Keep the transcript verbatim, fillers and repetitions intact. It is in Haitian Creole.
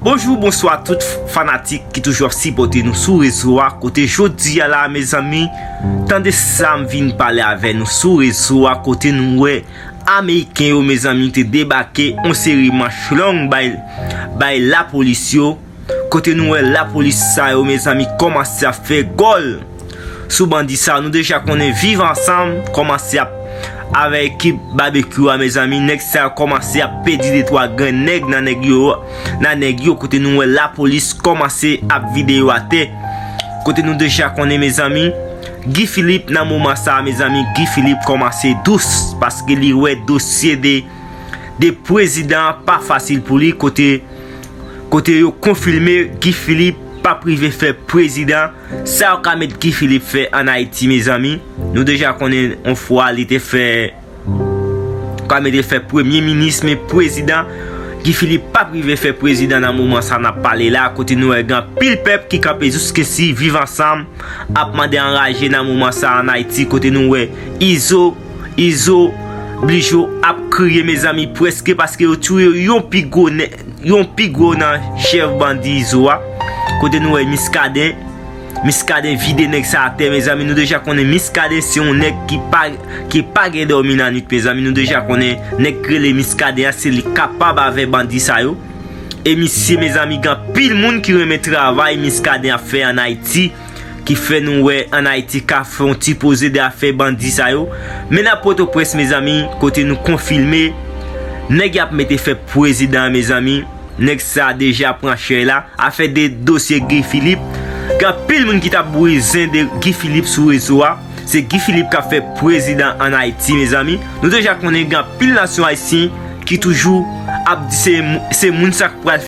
Bonjou, bonswa tout fanatik ki toujou ap sipòte nou sou rezo a. Kote jodi a la, mezanmi, tande sa m vin pale avè nou sou rezo a, kote nou wè Ameriken yo, mezanmi, te debake yon seri manch long bay, bay lapolis yo. Kote nou wè lapolis sa yo, mezanmi, kòmanse ap fè gòl sou bandi sa yo. Nou deja konnen Viv Ansanm kòmanse ap, avè ekip Babekyou a, mezanmi, nèg sa yo kòmanse ap pèdi de twa grenn nèg nan nèg yo, nan nèg yo, kote nou wè lapolis kòmanse ap vide yo atè. Kote nou deja konnen, mezanmi, Guy Philippe nan moman sa a, mezanmi, Guy Philippe kòmanse dous, paske li wè dosye de, de prezidan an pa fasil pou li, kote, kote yo konfime Guy Philippe p ap rive fè prezidan. Sa yo ka met Guy Philippe fè ann Ayiti, mezanmi? Nou deja konnen yon fwa li te fè, ka met li fè premye minis, men prezidan, Guy Philippe p ap rive fè prezidan nan moman sa n ap pale la, kote nou wè gen anpil pèp ki kanpe jiskesi Viv Ansanm ap mande anraje nan moman sa ann Ayiti, kote nou wè Izo, Izo, Blijo ap kriye, mezanmi, prèske paske yo touye yon pi gwo nè-, yon pi gwo nan chèf bandi Izo a. Kote nou wè Miskaden, Miskaden vide nèg sa atè, mezanmi. Nou deja konnen Miskaden se yon nèg ki pa, ki pa gen dòmi nan nwit, mezanmi. Nou deja konnen nèg ki rele Miskaden an, se li kapab avè bandi sa yo. E misye, mezanmi, gen anpil moun ki renmen travay Miskaden ap fè ann Ayiti, ki fè nou wè ann Ayiti ka fè yon ti poze de afè bandi sa yo. Men nan Pòtoprens, mezanmi, kote nou konfime nèg y ap mete fè prezidan an, mezanmi, nèg sa deja pran chè la. Afè de dosye Guy Philippe, gen anpil moun ki t ap bouyi zen de Guy Philippe sou rezo a. Se Guy Philippe k ap fè prezidan ann Ayiti, mezanmi. Nou deja konnen gen anpil nasyon ayisyen ki toujou ap di se, se moun sa k pral